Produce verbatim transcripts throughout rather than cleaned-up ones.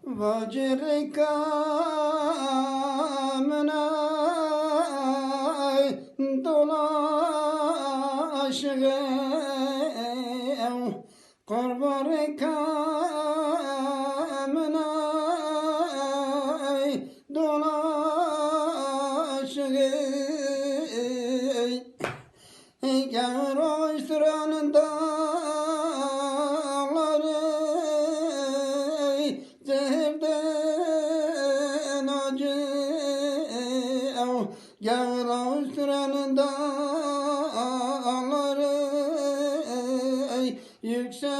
Vacirika min ay dolaşığe Qurbarika min ay dolaşığe Gevroştiren dağları zehirden acı Gevroştiren dağları yüksek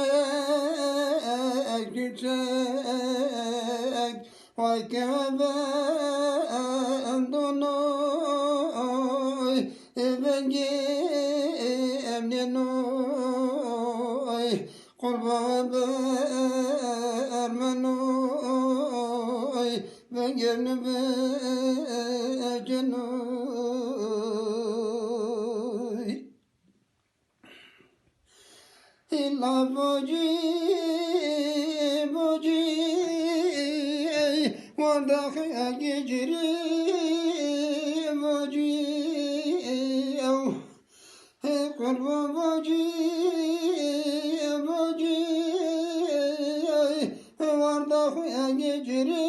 yüksek Vay keve endonoy Vengê emnênoy qurban bermenoy vengê emnê vecenoy. Hilla vacî vacî wardaxê gecirî vacî ew Qurban vacî vacî wardaxê gecirî